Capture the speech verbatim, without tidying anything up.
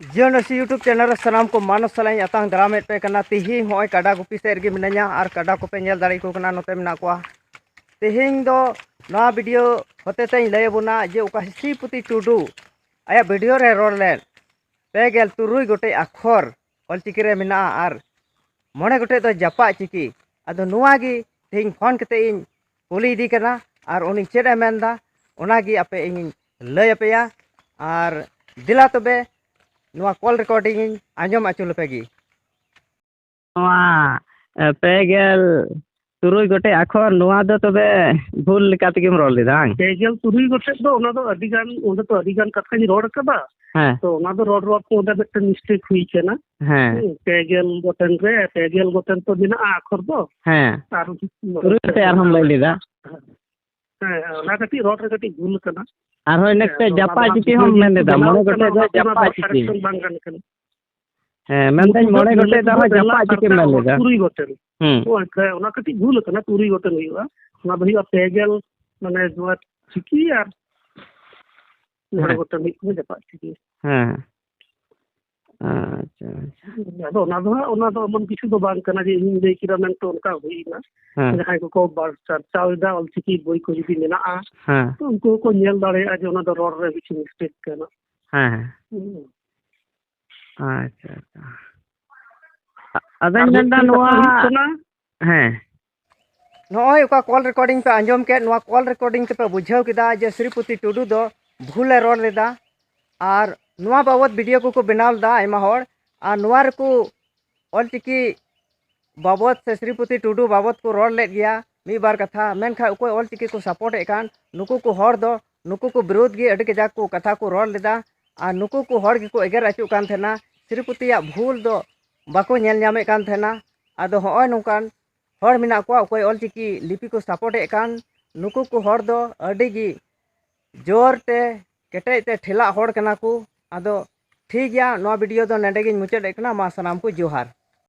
ᱡᱤᱭᱚᱱ ᱨᱟᱹᱥᱤ YouTube channel ᱨᱮ ᱥᱟᱱᱟᱢ ᱠᱚ ᱢᱟᱱᱚᱥ ᱥᱟᱞᱟᱜ ᱤᱧ ᱟᱛᱟᱝ ᱫᱟᱨᱟᱢᱮᱫ ᱯᱮ ᱠᱟᱱᱟ᱾ ᱛᱤᱦᱤᱧ ᱦᱚᱸᱜᱼᱚᱭ ᱠᱟᱰᱟ ᱜᱩᱯᱤ ᱥᱮᱫ ᱨᱮᱜᱮ ᱢᱤᱱᱟᱹᱧᱟ ᱟᱨ ᱠᱟᱰᱟ ᱠᱚᱯᱮ ᱧᱮᱞ ᱫᱟᱲᱮᱭᱟᱠᱚ ᱠᱟᱱᱟ, ᱱᱚᱛᱮ ᱢᱮᱱᱟᱜ ᱠᱚᱣᱟ᱾ ᱛᱤᱦᱤᱧ ᱫᱚ ᱱᱚᱣᱟ ᱵᱷᱤᱰᱤᱭᱳ ᱦᱚᱛᱮ ᱛᱮᱧ ᱞᱟᱹᱭ ᱟᱵᱚᱱᱟ ᱡᱮ ᱚᱠᱟ ᱥᱨᱤᱯᱚᱛᱤ ᱴᱩᱰᱩ ᱟᱭᱟᱜ ᱵᱷᱤᱰᱤᱭᱳ ᱨᱮ ᱨᱚᱲ ᱞᱮᱫ ᱯᱮ ᱜᱮᱞ ᱛᱩᱨᱩᱭ ᱜᱚᱴᱮᱡ ᱟᱠᱷᱚᱨ ᱚᱞᱪᱤᱠᱤ ᱨᱮ ᱢᱮᱱᱟᱜᱼᱟ ᱟᱨ ᱢᱚᱬᱮ ᱜᱚᱴᱮᱡ ᱫᱚ ᱡᱟᱯᱟᱜ ᱪᱤᱠᱤ᱾ ᱟᱫᱚ ᱱᱚᱣᱟ ᱜᱮ ᱛᱮᱦᱮᱧ ᱯᱷᱳᱱ ᱠᱟᱛᱮ ᱤᱧ ᱠᱩᱞᱤ ᱤᱫᱤ ᱠᱟᱱᱟ ᱟᱨ ᱩᱱᱤ ᱪᱮᱫ ᱮ ᱢᱮᱱᱫᱟ, ᱚᱱᱟ ᱜᱮ ᱟᱯᱮ ᱤᱧᱤᱧ ᱞᱟᱹᱭ ᱟᱯᱮᱭᱟ᱾ ᱟᱨ ᱫᱮᱞᱟ ᱛᱚᱵᱮ ᱱᱚᱣᱟ ᱠᱚᱞ ᱨᱮᱠᱚᱨᱰᱤᱝ ᱤᱧ ᱟᱸᱡᱚᱢ ᱦᱚᱪᱚ ᱞᱮᱯᱮ ᱜᱮ᱾ ᱱᱚᱣᱟ, ᱮ, ᱯᱮ ᱜᱮᱞ ᱛᱩᱨᱩᱭ ᱜᱚᱴᱮᱡ ᱟᱠᱷᱚᱨ, ᱱᱚᱣᱟ ᱫᱚ ᱛᱚᱵᱮ ᱵᱷᱩᱞ ᱞᱮᱠᱟ ᱛᱮᱜᱮᱢ ᱨᱚᱲ ᱞᱮᱫᱟ, ᱵᱟᱝ? ᱯᱮ ᱜᱮᱞ ᱛᱩᱨᱩᱭ ᱜᱚᱴᱮᱡ ᱫᱚ, ᱚᱱᱟ ᱫᱚ ᱟᱹᱰᱤ ᱜᱟᱱ, ᱚᱸᱰᱮ ᱛᱚ ᱟᱹᱰᱤ ᱜᱟᱱ ᱠᱟᱛᱷᱟᱧ ᱨᱚᱲ ᱠᱟᱫᱟ᱾ ᱦᱮᱸ᱾ ᱛᱚ ᱚᱱᱟ ᱫᱚ ᱨᱚᱲ ᱨᱚᱲ ᱛᱮ ᱚᱸᱰᱮ ᱢᱤᱫᱴᱮᱱ ᱢᱤᱥᱴᱮᱠ ᱦᱩᱭ ᱠᱟᱱᱟ᱾ ᱦᱮᱸ᱾ ᱦᱩᱸ, ᱯᱮ ᱜᱮᱞ ᱜᱚᱴᱮᱱ ᱨᱮ, ᱯᱮ ᱜᱮᱞ ᱜᱚᱴᱮᱱ ᱛᱚ ᱢᱮᱱᱟᱜᱼᱟ ᱟᱠᱷᱚᱨ ᱫᱚ᱾ ᱦᱮᱸ᱾ ᱟᱨ ᱛᱩᱨᱩᱭ ᱜᱚᱴᱮᱡ ᱟᱨᱦᱚᱸᱢ ᱞᱟᱹᱭ ᱞᱮᱫᱟ᱾ ᱦᱮᱸ, ᱚᱱᱟ ᱠᱟᱹᱴᱤᱡ ᱨᱚᱲ ᱨᱮ ᱠᱟᱹᱴᱤᱡ ᱵᱷᱩᱞ ᱠᱟᱱᱟ᱾ ᱟᱨᱦᱚᱸ ᱤᱱᱟᱹ ᱦᱮᱸ, ᱠᱟᱛᱮ ᱟᱫᱚ ᱚᱱᱟ ᱡᱟᱯᱟᱜ ᱫᱚ ᱦᱟᱸᱜ ᱪᱤᱠᱤ ᱦᱚᱸᱢ ᱵᱷᱤᱰᱤᱭᱳ ᱢᱮᱱ ᱡᱩᱫᱤ ᱞᱮᱫᱟ, ᱵᱮᱱᱟᱣ ᱢᱚᱬᱮ ᱠᱟᱱᱟ, ᱜᱚᱴᱮᱡ ᱫᱚ ᱚᱱᱟ ᱫᱚ ᱚᱱᱟ ᱡᱟᱯᱟᱜ ᱫᱚ ᱪᱤᱠᱤ᱾ ᱠᱟᱨᱮᱠᱥᱚᱱ ᱵᱟᱝ ᱜᱟᱱ ᱠᱟᱱᱟ᱾ ᱦᱮᱸ, ᱢᱮᱱᱫᱟᱹᱧ ᱱᱩᱠᱩ ᱫᱚ ᱢᱚᱬᱮ ᱜᱚᱴᱮᱡ ᱫᱚ ᱢᱮᱱᱟᱠᱚ ᱟᱨᱦᱚᱸ ᱵᱮᱞᱟ ᱡᱟᱯᱟᱜ ᱪᱤᱠᱤᱢ ᱠᱟᱛᱷᱟ ᱢᱮᱱ ᱞᱮᱫᱟ᱾ ᱛᱩᱨᱩᱭ ᱜᱚᱴᱮᱱ᱾ ᱦᱩᱸ᱾ ᱦᱳᱭ, ᱦᱮᱸ, ᱚᱱᱟ ᱠᱟᱹᱴᱤᱡ ᱵᱷᱩᱞ ᱟᱠᱟᱱᱟ, ᱛᱩᱨᱩᱭ ᱜᱚᱴᱮᱱ ᱦᱩᱭᱩᱜᱼᱟ᱾ ᱚᱱᱟ ᱫᱚ ᱦᱩᱭᱩᱜᱼᱟ ᱯᱮ ᱜᱮᱞ, ᱢᱟᱱᱮ ᱱᱚᱣᱟ ᱪᱤᱠᱤ ᱟᱨ ᱢᱚᱬᱮ ᱦᱮᱸ᱾ ᱜᱚᱴᱮᱱ ᱦᱩᱭᱩᱜ ᱠᱟᱱᱟ ᱡᱟᱯᱟᱜ ᱪᱤᱠᱤ᱾ ᱦᱮᱸ᱾ ᱟᱪᱪᱷᱟ, ᱟᱪᱪᱷᱟ᱾ ᱟᱫᱚ ᱚᱱᱟ ᱫᱚ ᱦᱟᱸᱜ, ᱚᱱᱟ ᱫᱚ ᱮᱢᱚᱱ ᱠᱤᱪᱷᱩ ᱫᱚ ᱵᱟᱝ ᱠᱟᱱᱟ ᱡᱮ ᱤᱧᱤᱧ ᱞᱟᱹᱭ ᱠᱮᱫᱟ ᱢᱮᱱᱛᱮ ᱚᱱᱠᱟ ᱦᱩᱭᱱᱟ᱾ ᱦᱮᱸ᱾ ᱡᱟᱦᱟᱸᱭ ᱠᱚᱠᱚ ᱵᱟᱨ-, ᱪᱟᱨᱪᱟᱣ ᱮᱫᱟ, ᱚᱞᱪᱤᱠᱤ ᱵᱳᱭ ᱠᱚ ᱡᱩᱫᱤ ᱢᱮᱱᱟᱜᱼᱟ, ᱦᱮᱸ᱾ ᱛᱚ ᱩᱱᱠᱩ ᱦᱚᱸᱠᱚ ᱧᱮᱞ ᱫᱟᱲᱮᱭᱟᱜᱼᱟ ᱡᱮ ᱚᱱᱟ ᱫᱚ ᱨᱚᱲ ᱨᱮ ᱠᱤᱪᱷᱩ ᱢᱤᱥᱴᱮᱠ ᱠᱟᱱᱟ᱾ ᱦᱮᱸ, ᱦᱮᱸ᱾ ᱦᱩᱸ᱾ ᱟᱪᱪᱷᱟ, ᱟᱪᱪᱷᱟ᱾ ᱟ-, ᱟᱫᱚᱧ ᱟᱨ ᱢᱮᱱᱫᱟ ᱢᱤᱫᱴᱮᱱ ᱱᱚᱣᱟ ᱠᱟᱛᱷᱟ ᱦᱩᱭᱩᱜ ᱠᱟᱱᱟ, ᱦᱮᱸ᱾ ᱱᱚᱜᱼᱚᱭ ᱚᱠᱟ ᱠᱚᱞ ᱨᱮᱠᱚᱨᱰᱤᱝ ᱯᱮ ᱟᱸᱡᱚᱢ ᱠᱮᱫ, ᱱᱚᱣᱟ ᱠᱚᱞ ᱨᱮᱠᱚᱨᱰᱤᱝ ᱛᱮᱯᱮ ᱵᱩᱡᱷᱟᱹᱣ ᱠᱮᱫᱟ ᱡᱮ ᱥᱨᱤᱯᱚᱛᱤ ᱴᱩᱰᱩ ᱫᱚ ᱵᱷᱩᱞᱮ ᱨᱚᱲ ᱞᱮᱫᱟ᱾ ᱟᱨ ᱱᱚᱣᱟ ᱵᱟᱵᱚᱛ ᱵᱷᱤᱰᱤᱭᱳ ᱠᱚᱠᱚ ᱵᱮᱱᱟᱣ ᱞᱮᱫᱟ ᱟᱭᱢᱟ ᱦᱚᱲ, ᱟᱨ ᱱᱚᱣᱟ ᱨᱮᱠᱚ ᱚᱞᱪᱤᱠᱤ ᱵᱟᱵᱚᱛ ᱥᱮ ᱥᱨᱤᱯᱚᱛᱤ ᱴᱩᱰᱩ ᱵᱟᱵᱚᱛ ᱠᱚ ᱨᱚᱲ ᱞᱮᱫ ᱜᱮᱭᱟ ᱢᱤᱫ ᱵᱟᱨ ᱠᱟᱛᱷᱟ, ᱢᱮᱱᱠᱷᱟᱱ ᱚᱠᱚᱭ ᱚᱞᱪᱤᱠᱤ ᱠᱚ ᱥᱟᱯᱳᱨᱴ ᱮᱫ ᱠᱟᱱ, ᱱᱩᱠᱩ ᱠᱚ ᱦᱚᱲ ᱫᱚ ᱱᱩᱠᱩ ᱠᱚ ᱵᱤᱨᱳᱫᱷ ᱜᱮ ᱟᱹᱰᱤ ᱠᱟᱡᱟᱠ ᱠᱚ ᱠᱟᱛᱷᱟ ᱠᱚ ᱨᱚᱲ ᱞᱮᱫᱟ᱾ ᱟᱨ ᱱᱩᱠᱩ ᱠᱚ ᱦᱚᱲ ᱜᱮᱠᱚ ᱮᱜᱮᱨ ᱟᱹᱪᱩᱜ ᱠᱟᱱ ᱛᱟᱦᱮᱱᱟ, ᱥᱨᱤᱯᱚᱛᱤᱭᱟᱜ ᱵᱷᱩᱞ ᱫᱚ ᱵᱟᱠᱚ ᱧᱮᱞ ᱧᱟᱢᱮᱫ ᱠᱟᱱ ᱛᱟᱦᱮᱱᱟ᱾ ᱟᱫᱚ ᱦᱚᱸᱜᱼᱚᱭ ᱱᱚᱝᱠᱟᱱ ᱦᱚᱲ ᱢᱮᱱᱟᱜ ᱠᱚᱣᱟ ᱚᱠᱚᱭ ᱚᱞᱪᱤᱠᱤ ᱞᱤᱯᱤ ᱠᱚ ᱥᱟᱯᱳᱨᱴ ᱮᱫ ᱠᱟᱱ, ᱱᱩᱠᱩ ᱠᱚ ᱦᱚᱲ ᱫᱚ ᱟᱹᱰᱤ ᱜᱮ ᱡᱳᱨ ᱛᱮ ᱠᱮᱴᱮᱡ ᱛᱮ ᱴᱷᱮᱞᱟᱜ ᱦᱚᱲ ᱠᱟᱱᱟ ᱠᱚ᱾ ᱟᱫᱚ ᱴᱷᱤᱠ ᱜᱮᱭᱟ, ᱱᱚᱣᱟ ᱵᱷᱤᱰᱤᱭᱳ ᱫᱚ ᱱᱚᱰᱮ ᱜᱤᱧ ᱢᱩᱪᱟᱹᱫ ᱮᱫ ᱠᱟᱱᱟ᱾ ᱢᱟ ᱥᱟᱱᱟᱢ ᱠᱚ ᱡᱚᱦᱟᱨ᱾